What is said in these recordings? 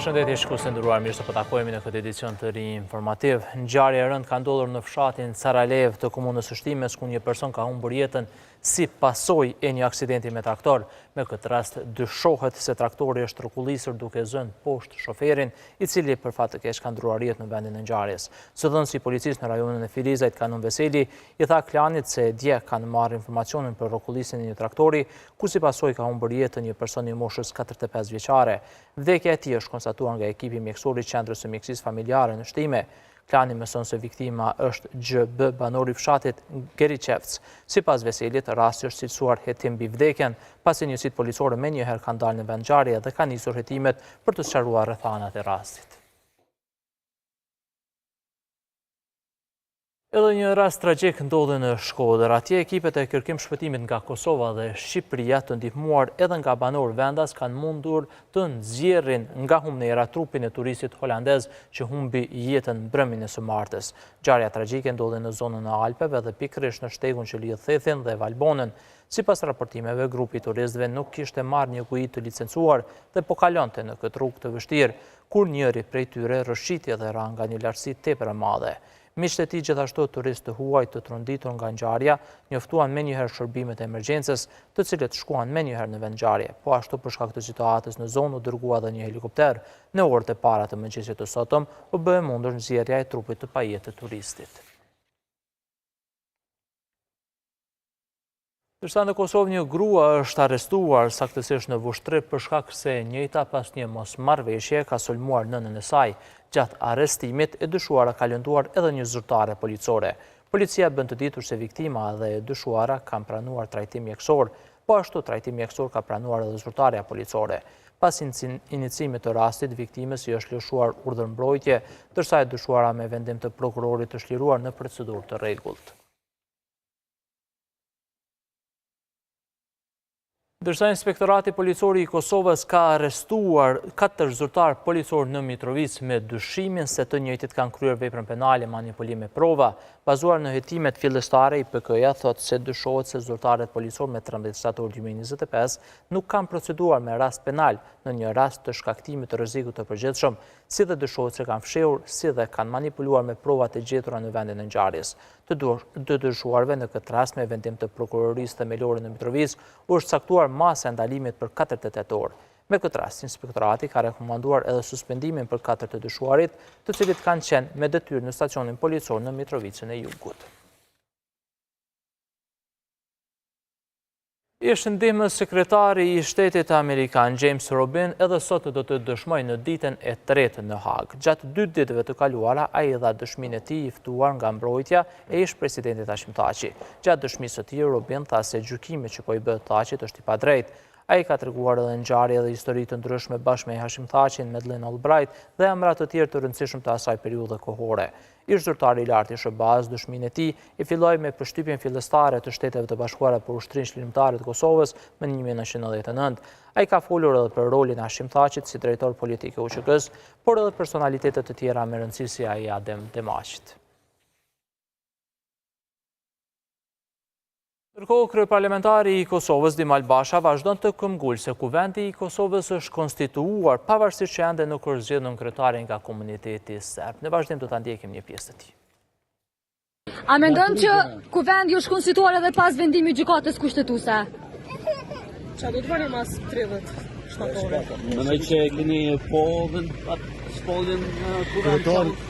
Përshëndetje shikues të nderuar, mirë se po takohemi në këtë edicion të ri informativ. Ngjarje e rëndë ka ndodhur në fshatin Carralevë të komunës së Shtimes, ku një person ka humbur jetën si pasojë e një aksidenti me traktor. Me këtë rast dyshohet se traktori është rrokullisur duke zënë poshtë shoferin, i cili për fat të keq ka ndërruar jetë në vendin e ngjarjes. Zëdhënësi i policisë në rajonin e Ferizajt, Kanun Veseli, i tha Klanit se dje kanë marrë informacionin për rrokullisjen e një traktori, ku si pasojë ka humbur jetën një person i moshës 45 vjeçare. Vdekja e tij është konstatuar nga ekipi mjekësor i Qendrës së Mjekësisë Familjare në Shtime. Klani mëson se viktima është GB, banor i fshatit Geriçevc. Sipas Veselit, rasti është cilësuar hetim mbi vdekjen, pasi njësitë policore menjëherë kanë dalë në vendngjarje dhe kanë nisur hetimet për të sqaruar rrethanat e rastit. Edhe një rast tragjik ndodhi në Shkodër. Atje ekipet e kërkim shpëtimit nga Kosova dhe Shqipëria të ndihmuar edhe nga banorë vendas kanë mundur të nxjerrin nga humnera trupin e turistit holandez që humbi jetën mbrëmjen e së martës. Ngjarja tragjike ndodhi në zonën e Alpeve dhe pikërisht në shtegun që lidh Thethin dhe Valbonën. Sipas raportimeve, grupi i turistëve nuk kishte marrë një guidë të licencuar dhe po kalonte në këtë rrugë të vështirë, kur njëri prej tyre rrëshqiti dhe ra nga një lartësi tepër e madhe. Miqtë e tij gjithashtu turistë të huaj të tronditur nga ngjarja, njoftuan menjëherë shërbimet e emergjencës, të cilët shkuan menjëherë në vendngjarje. Po ashtu për shkak të situatës në zonë u dërgua edhe një helikopter. Në orët e para të mëngjesit të sotëm, u bë e mundur nxjerrja e trupit të pajetë të turistit. Ndërsa në Kosovë një grua është arrestuar saktësisht në Vushtrri për shkak se e njëjta pas një mosmarrëveshje ka sulmuar nënën e saj. Gjatë arrestimit, e dyshuara ka lënduar edhe një zyrtare policore. Policia bën të ditur se viktima dhe e dyshuara kanë pranuar trajtim mjekësor. Po ashtu trajtim mjekësor ka pranuar edhe zyrtarja policore. Pas inicimit të rastit, viktimës i është lëshuar urdhër mbrojtje, ndërsa e dyshuara me vendim të prokurorit është liruar në procedurë të rregullt. Ndërsa Inspektorati Policor i Kosovës ka arrestuar 4 zyrtarë policorë në Mitrovicë me dyshimin se të njëjtit kanë kryer veprën penale manipulim me prova. Bazuar në hetimet fillestare, IPK-ja thotë se dyshohet se zyrtarët policorë me 13 shtator 2025 nuk kanë proceduar me rast penal në një rast të shkaktimit të rrezikut të përgjithshëm, si dhe dyshohet se kanë fshehur si dhe kanë manipuluar me provat e gjetura në vendin e ngjarjes. Të dyshuarve në këtë rast me vendim të Prokurorisë Themelore në Mitrovicë u është caktuar masa e ndalimit për 48 orë. Me këtë rast, inspektorati ka rekomanduar edhe suspendimin për 4 të dyshuarit, të cilët kanë qenë me detyrë në stacionin policor në Mitrovicën e Jugut. Ish ndihmës sekretari i shtetit amerikan James Rubin edhe sot do të dëshmojë në ditën e tretë në Hagë. Gjatë dy ditëve të kaluara, ai dha dëshminë e tij i ftuar nga mbrojtja e ish presidentit Hashim Thaçi. Gjatë dëshmisë së tij, Rubin tha se gjykimi që po i bëhet Thaçit është i padrejtë. Ai ka treguar edhe ngjarje dhe histori të ndryshme bashkë me Hashim Thaçin, Madeleine Albright dhe emra të tjerë të rëndësishëm të asaj periudhe kohore. Ish-zyrtari i lartë i SHBA-së dëshminë e tij e filloi me përshtypjen fillestare të Shteteve të Bashkuara për Ushtrinë Çlirimtare të Kosovës më 1999. Ai ka folur edhe për rolin e Hashim Thaçit si drejtor politik i UÇK-së, por edhe personalitete të tjera me rëndësi si ai i Adem Demaçit. Ndërkohë, kryeparlamentari i Kosovës, Dimal Basha, vazhdon të këmbgulë se Kuvendi i Kosovës është konstituuar, pavarësisht që ende nuk është zgjedhur nënkryetari nga komuniteti serb. Në vazhdim do ta ndjekim një pjesë të tij. A mendon që Kuvendi është konstituuar edhe pas vendimit Gjykatës Kushtetuese? Çka do të bëni mas 30 shtatorit? Mendoj që keni po dhe atë shpalljen Kuvendit.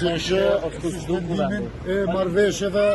Që është konstituuar e marrëveshjeve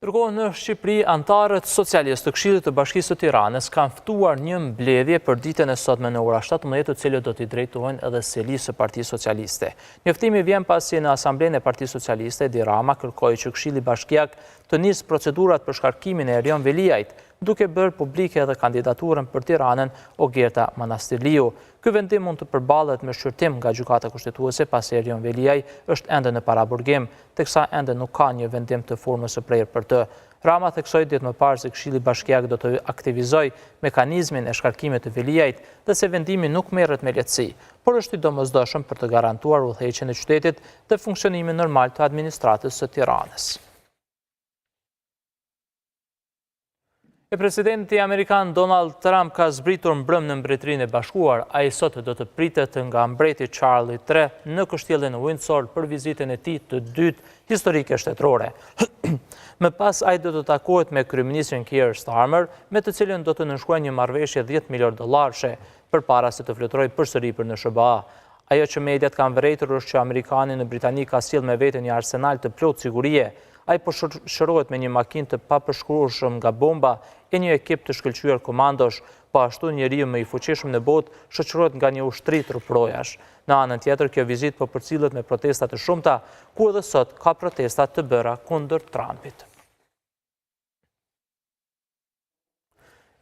Ndërkohë në Shqipëri, anëtarët socialistë të Këshillit të Bashkisë së Tiranës kanë ftuar një mbledhje për ditën e sotme në ora 17, të cilët do t'i drejtohen edhe selisë së Partisë Socialiste. Njoftimi vjen pasi në Asamblenë e Partisë Socialiste, Edi Rama kërkoi që Këshilli Bashkiak të nisë procedurat për shkarkimin e Erion Veliajt, duke bërë publike edhe kandidaturën për Tiranën Ogerta Manastirliu. Ky vendim mund të përballet me shqyrtim nga Gjykata Kushtetuese pasi Erion Veliaj është ende në paraburgim, teksa ende nuk ka një vendim të formës së prerë për të. Rama theksoi ditë më parë se Këshilli Bashkiak do të aktivizojë mekanizmin e shkarkimit të Veliajt dhe se vendimi nuk merret me lehtësi, por është i domosdoshëm për të garantuar udhëheqjen e qytetit dhe funksionimin normal të administratës së Tiranës. E presidenti amerikan Donald Trump ka zbritur mbrëmë në Mbretërinë e Bashkuar. Ai sot do të pritet nga mbreti Charles III në kështjellën Windsor për vizitën e tij të dytë historike shtetërore. Më pas ai do të takohet me kryeministrin Keir Starmer, me të cilin do të nënshkruajë një marrëveshje 10 miliardë dollarëshe përpara se të fluturojë përsëri për në SHBA. Ajo që mediat kanë vërejtur është që amerikani në Britani ka sjellë me vete një arsenal të plotë sigurie. Ai po shoqërohet me një makinë të papërshkueshme nga bomba e një ekip të shkëlqyer komandosh, po ashtu njeriu më i fuqishëm në botë shoqërohet nga një ushtri truprojash. Në anën tjetër, kjo vizitë po përcillet me protesta të shumta, ku edhe sot ka protesta të bëra kundër Trumpit.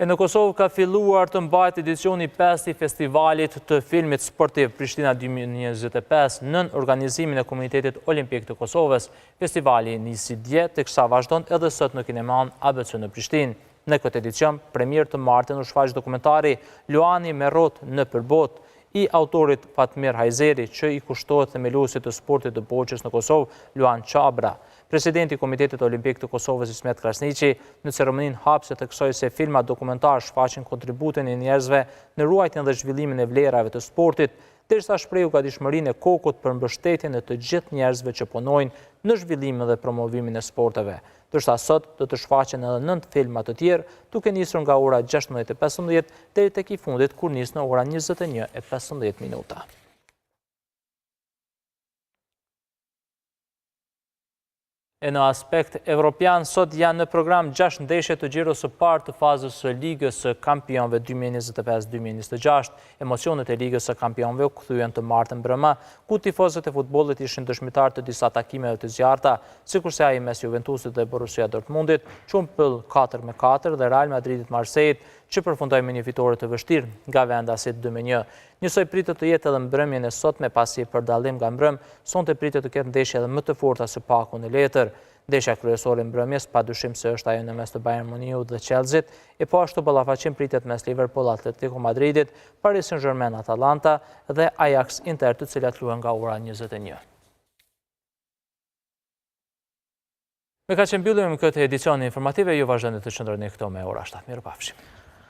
E në Kosovë ka filluar të mbahet edicioni 5 i festivalit të filmit sportiv Prishtina 2025 nën organizimin e Komitetit Olimpik të Kosovës. Festivali nisi dje, teksa vazhdon edhe sot në kinemanë ABC në Prishtinë. Në këtë edicion, premierë të martën u shfaq dokumentari Luani me rrotë nëpër botë, i autorit Fatmir Hajzeri, që i kushtohet themeluesit të sportit të boçes në Kosovë, Luan Çabra. Presidenti i Komitetit Olimpik të Kosovës Ismet Krasniqi, në ceremoninë hapëse theksoi se filmat dokumentarë shfaqin kontributin e njerëzve në ruajtjen dhe zhvillimin e vlerave të sportit, derisa shprehu gatishmërinë e KOK-ut për mbështetjen e të gjithë njerëzve që punojnë në zhvillimin dhe promovimin e sporteve. Ndërsa sot do të shfaqen edhe 9 filma të tjerë, duke nisur nga ora 16:15 deri tek i fundit kur nis në ora 21:15 minuta. E në aspekt evropian, sot janë në program 6 ndeshje të xhiros së parë të fazës së Ligës së Kampionëve 2025-2026. Emocionet e Ligës së Kampionëve u kthyen të martën mbrëma, ku tifozët e futbollit ishin dëshmitarë të disa takimeve të zjarrta, sikurse ai mes Juventusit dhe Borussia Dortmundit, që u mbyll 4-4 dhe Real Madridit Marseille, që përfundoi me një fitore të vështirë nga vendasit 2-1. Njësoj pritet të jetë edhe mbrëmjen e sotme, pasi për dallim nga mbrëmë, sonte pritet të ketë ndeshje edhe më të forta së paku në letër. Ndeshja kryesore e mbrëmjes, pa dyshim se është ajo në mes të Bayern Munichut dhe Chelseat, e po ashtu ballafaqim pritet mes Liverpool Atletico Madridit, Paris Saint-Germain Atalanta dhe Ajax Inter, të cilat luhen nga ora 21. Me kaq e mbyllim këtë edicion informativ, ju vazhdoni të qëndroni këtu me Ora 7. Mirupafshim.